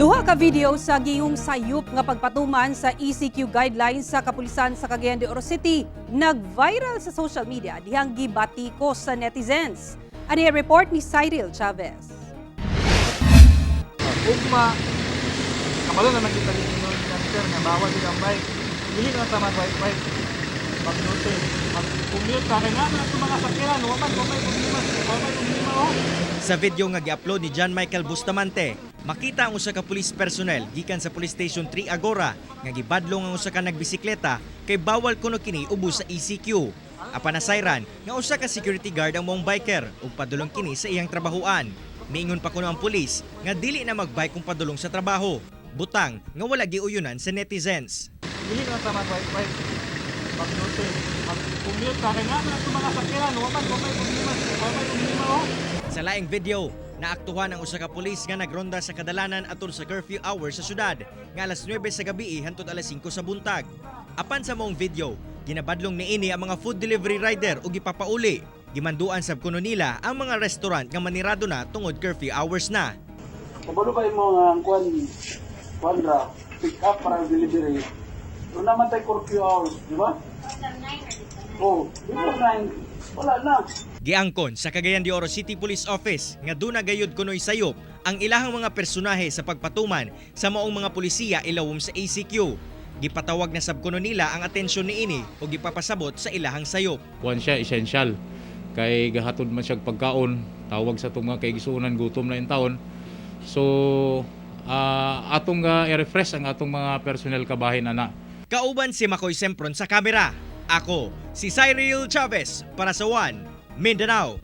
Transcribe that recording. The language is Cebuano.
Duha ka video sa gihimong sayop nga pagpatuman sa ECQ guidelines sa kapulisan sa Cagayan de Oro City nag-viral sa social media dihang gibatiko sa netizens. Ani ang report ni Cyril Chavez. Ugma, kabalo naman kita din nga, sir, nga bawal din ang bike. Dili na ta mag-bike bike. Mag-note, mag-commute ka kay nga man ang mga sakyanan, wa man wa may problema, wa may problema oh. Sa video nga gi-upload ni John Michael Bustamante, makita ang usa ka police personnel gikan sa Police Station 3 Agora nga gibadlong ang usa ka nagbisikleta kay bawal kuno kini ubos sa ECQ. Apan nasayran nga usa ka security guard ang maong biker ug padulong kini sa iyang trabahuan. Miingon pa kuno ang pulis nga dili na magbike kung padulong sa trabaho. Butang nga wala giuyunan sa netizens. Dili na ta mag-bike bike. Mag-note, mag-commute ka kay nga man ang mga sakyanan, wa man wa may problema, wa may problema oh. Sa laing video, naaktuhan ang usa ka pulis nga nagronda sa kadalanan atol sa curfew hour sa syudad nga alas 9 sa gabi hantod alas 5 sa buntag. Apan sa maong video, ginabadlong niini ang mga food delivery rider ug gipapauli. Gimanduan sab kuno nila ang mga restaurant nga manirado na tungod curfew hours na. Kabalo ba mo nga ang kwan, kwan ra, pick up para delivery? Doon naman tayo curfew hours, di ba? Oh, before 9, wala na. Giangkon sa Cagayan de Oro City Police Office nga duna gayud kunoy sayop ang ilahang mga personahe sa pagpatuman sa maong mga pulisiya ilawom sa ECQ. Gipatawag na sab kuno nila ang atensyon niini ug gipapasabot sa ilahang sayop. Kuan siya, essential kay gahatod man siya pagkaon, tawag sa itong mga kaigsuonan, gutom na intawon. So atong i-refresh ang atong mga personnel kabahin ana. Kauban si Makoy Sempron sa kamera. Ako, si Cyril Chavez para sa One Mindanao.